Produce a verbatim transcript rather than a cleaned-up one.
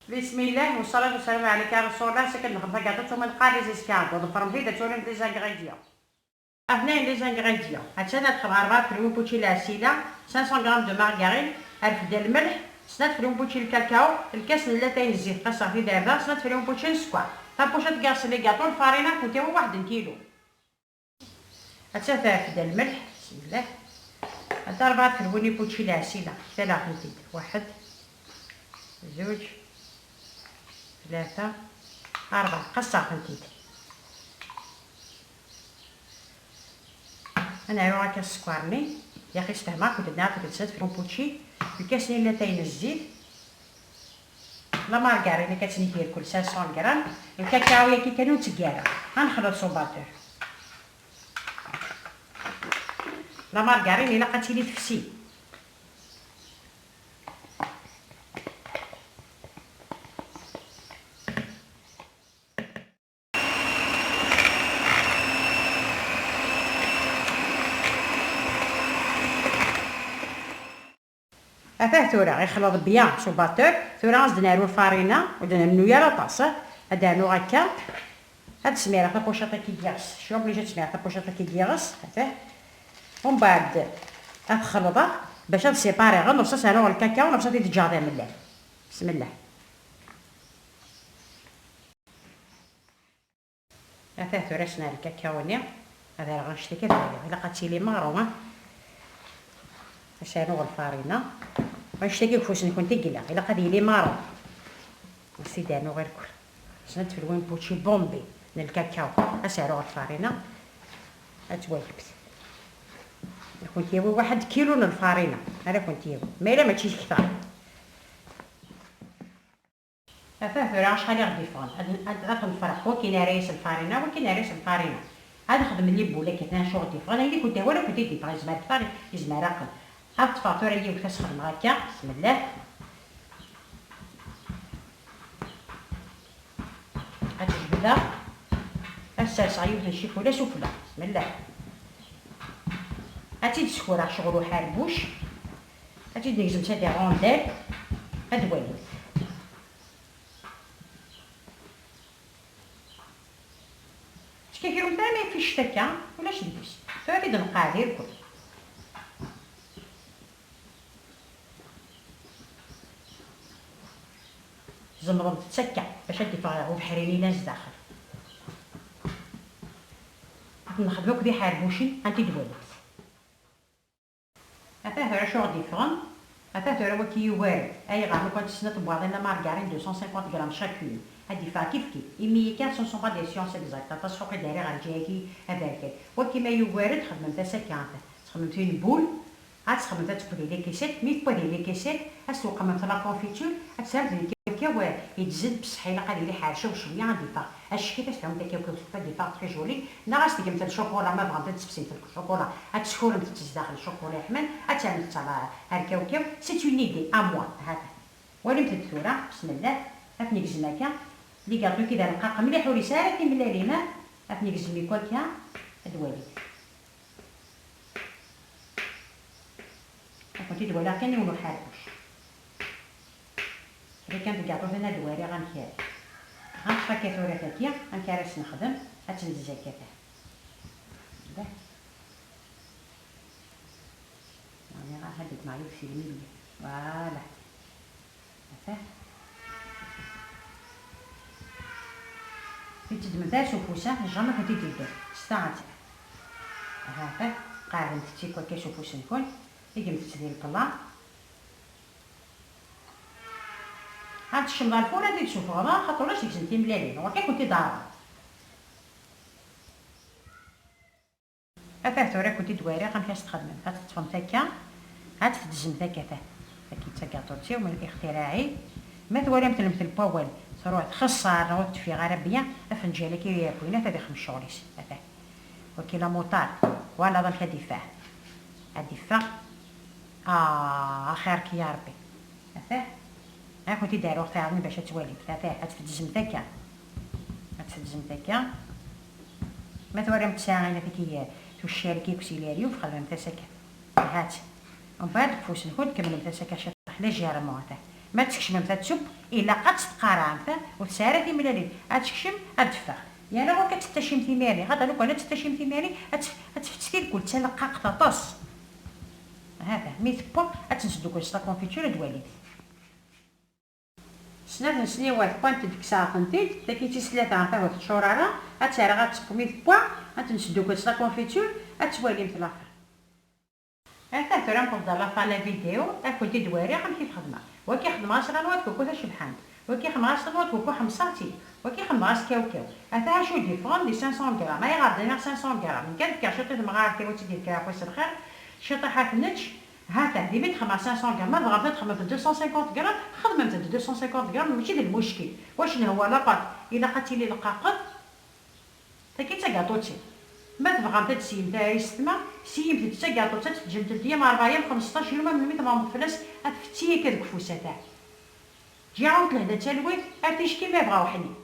بسم الله والصلاة والسلام عليك يا رسول الله. Ass-a kan nexdem tagiṭart umi neqqar les escargots. Ḍefrem-t-id ad twalim les ingrédients. Atnan les ingrédients. Attan ad xedmeɣ rebɛa tfelwin n wučči n lɛesila, cinq cents grammes de margarine, rfed n lmelḥ, snat tfelwin n wučči n lkakao, lkas n latay n zzit qasseɣ-t-id ar da, snat tfelwin n wučči n sskeṛ, tapucit n yiɣes n les gâteaux, lfarina ad kent-tawi waḥed n kilu. Atta terfed lmelḥ, bismillah. Atta rebɛa tfelwin n wučči n lɛesila, ktaleɣ-tent-id. Waḥed, zuǧ, tlata, rebɛa, qasseɣ-tent-id. Ad naru akka sskeṛ-nni, yaqi sfehmeɣ-kent-id nniɣ-kent-id snat tfelwin n wučči, lkas-nni n latay n zzit, la margarine akka ttnit irkul cinq cents grammes, lkakao-yagi kan ur tteg ara. Ad nexleḍ s ubater. La margarine ilaq ad tili tefsi. Atah tura ixleḍ bien s ubater. Tura ad s-d-naru lfarina, ur d-nennu ara aṭas. Ad d-rnuɣ akka. Ad smireɣ tapuciṭ-agi n yiɣes. Je suis obligée ad smireɣ tapuciṭ-agi n yiɣes. Atah. Umbeɛd ad t-xelḍeɣ bac ad sipariɣ. Neɣs ad s-rnuɣ lkakao, neɣs ad t-id-ǧǧeɣ d amellal. Bismillah. Atah tura ad s-nerr lkakao-nni, ad rreɣ annect-agi ad waliɣ. Ilaq ad tili meɣru, ah. Ad s-rnuɣ lfarina. Annect-agi deg ufus-nkent i yella. Ilaq ad yili meɣru. Ad s-id-rnuɣ irkul. Snat tfelwin n wučči Bombay n lkakao. Ad s-rnuɣ lfarina. Ad twalimt. Ad kent-yawi waḥed kilu n lfarina. Ara kent-yawi. Ma yella mačči kter. Atah tura acḥal i ɣ-d-yeffɣen. Ad, ad, ad ten-nefreq. Wakin ara yas lfarina, wakin ara yas lfarina. Ad nexdem les boules akka, tnan acu ɣ-d-yeffɣen. Ayen i kent-ihwan ad kent-id-yeffeɣ. Yezmer kter, yezmer aql. Ad ṭṭfeɣ tura yiwet ad s-xedmeɣ akka. Bismillah. Ad t-jebdeɣ. Ad serseɣ yiwet n ccikula sufella. Bismillah. Ad tt-id-skureɣ ccɣel uḥerbuc. Ad tt-id-negzem s des rondelles. Ad d-walimt. Teskakirumt armi yeffict akka, ulac deg-s. Tura ad t-id-nqeɛɛed irkul. Tzemremt-tt akka bac ad d-iffeɣ ubeḥri-nni yellan zdaxel. Ad t-nexdem akk d iḥerbucen, ad t-id-walimt. Atah tura acu ɣ-d-yeffɣen. Atah tura waki yugar-d. Ayɣer? Lukan tessna tebwaḍin la margarine deux cent cinquante grammes chacune. Ad d-yeffeɣ kifkif. Imi akka, ce ne sont pas des sciences exactes. Aṭas ḥuq i d-rriɣ ar ǧayaki aberkan. Waki ma yugar-d, xedmemt-as akka. Txedmemt une boule. Ad txedmemt, ad tewwet di les caissettes. Mi tewwa di les caissettes, ad s-tweqmemt la confiture, ad terremt di kawkaw, eh, yeddzen, bessḥ ilaq ad yili ḥercaw cwiya, ad d-iffeɣ. Acki-t, ad s-tɛumemt akka, kawkaw, ad d-iffeɣ très joli. Neɣ ad s-tgemt lcukula, ma tebɣamt ad tessefsimt lcukula, ad teskuremt-tt zdaxel lcukula yeḥman, ad terremt-tt ar, ar kawkaw. C'est une idée à moi. Ha-t-a. Walimt-d tura, bismillah. Ad t-negzem akka. Ligaṭu-agi d arqaq mliḥ, ur yesɛi ara timellalin, ah. Ad t-negzem ikk akka. Ad d-walit. Ad kent-id-waliɣ kan yiwen uḥerbuc. Tura kan tgaṭutin ad d-waliɣ amek ara. Ha, akka tura tagi, amek ara s-nexdem, ad tt-neddez akka ta. Dah. Nniɣ-ak ad d-gmeɣ yiwet si lmilli. Voilà. Atah. Ur teddmemt ara s ufus, ah, jamais kent-id-yedder. S taɣet. Aha, atah. Qeɛdemt-tt akka s ufus-nkent. Gemt-tt di lpla. Ad teččem ɣer lfur, ad t-id-sufɣeḍ, ah, xaṭer ulac deg-sen timellalin. Ɣur-k ad kent-id-ɛerḍeɣ. Atah tura ad kent-id-wariɣ amek ad s-txedmemt. Ad teṭṭfemt akka, ad t-teddzemt akka, atah. Tagi d tagaṭut-iw n ixtiraɛ-i. Ma twalamt lmemt n wawal truḥ txeṣṣer, ur teffiɣ ara bien, afenǧal-agi yakk-in ad ixdem ccɣel-is, atah. Waki la moutarde, voilà amek ad d-iffeɣ. Ad d-iffeɣ. Ah, axir-k ya Rebbi. Atah. Ad kent-id-aruɣ tayeḍ-nni bac ad twalimt. Atah, ad t-teddzemt akka. Ad t-teddzemt akka. Ma twalamt ssaɛa-ina tagi tuccar-agi akk si leryuf, xedmemt-as akka. Hat. Umbeɛd deg ufus-nkent kemmlemt-as akka ciṭṭaḥ légèrement, atah. Ma tkecmemt ad tub, ilaq ad tt-tqarɛemt, ur tesɛi ara timellalin. Ad tekcem, ad d-teffeɣ. Yerna ɣur-k ad tt-tacim timiri. Ɣada lukan ad tt-tacim timiri, ad tt-, ad tfett tilkul d taleqqaqt aṭas. Hata, mi tewwa, ad tt-nesdukkel s la confiture ad d-walit. Snat n sniwat wwant-d kkseɣ-tent-id, tagi d tis tlata ɣer tagut teččur ara, ad tt-rreɣ ad teqq mi tewwa, ad tt-nesdukkel s la confiture, ad twalimt later. Ata tura newweḍ-d ɣer la fin la vidéo, ad kent-id-wariɣ amek i t-xedmeɣ. Wagi xedmeɣ-as ɣanwa d kuku tacebḥant, wagi xedmeɣ-as ɣanwa d kuku ḥemṣaɣ-tt-id, wagi xedmeɣ-as kawkaw. Ata acu d-yeffɣen di cinq cents grammes, ayɣer d-iniɣ cinq cents grammes? Nekk ad fkeɣ ciṭ i temɣart-iw ad tt-id-yefk aɛekkaz s lxir, ciṭ iḥa tennečč. Hata, d imi d-xedmeɣ cinq cents grammes, ma tebɣamt ad txedmemt deux cent cinquante grammes, xedmemt-d deux cent cinquante grammes, mačči d lmuckil. Wac nhewwa la pâte, ilaq ad tili leqqaqet. Tagi d tagaṭuṭ-iw. Ma tebɣamt ad d-tessemt ayes-tma, ssemt-d tagaṭuṭ, ad teǧǧemt-d yam rebɛa yam xemseṭṭac yuma melmi tmeɣmeḍ fell-as, ad tfetti akka deg ufus ata. Ǧǧiɣ-awent lehna d talwit, ar ticki ma yebɣa uḥnin.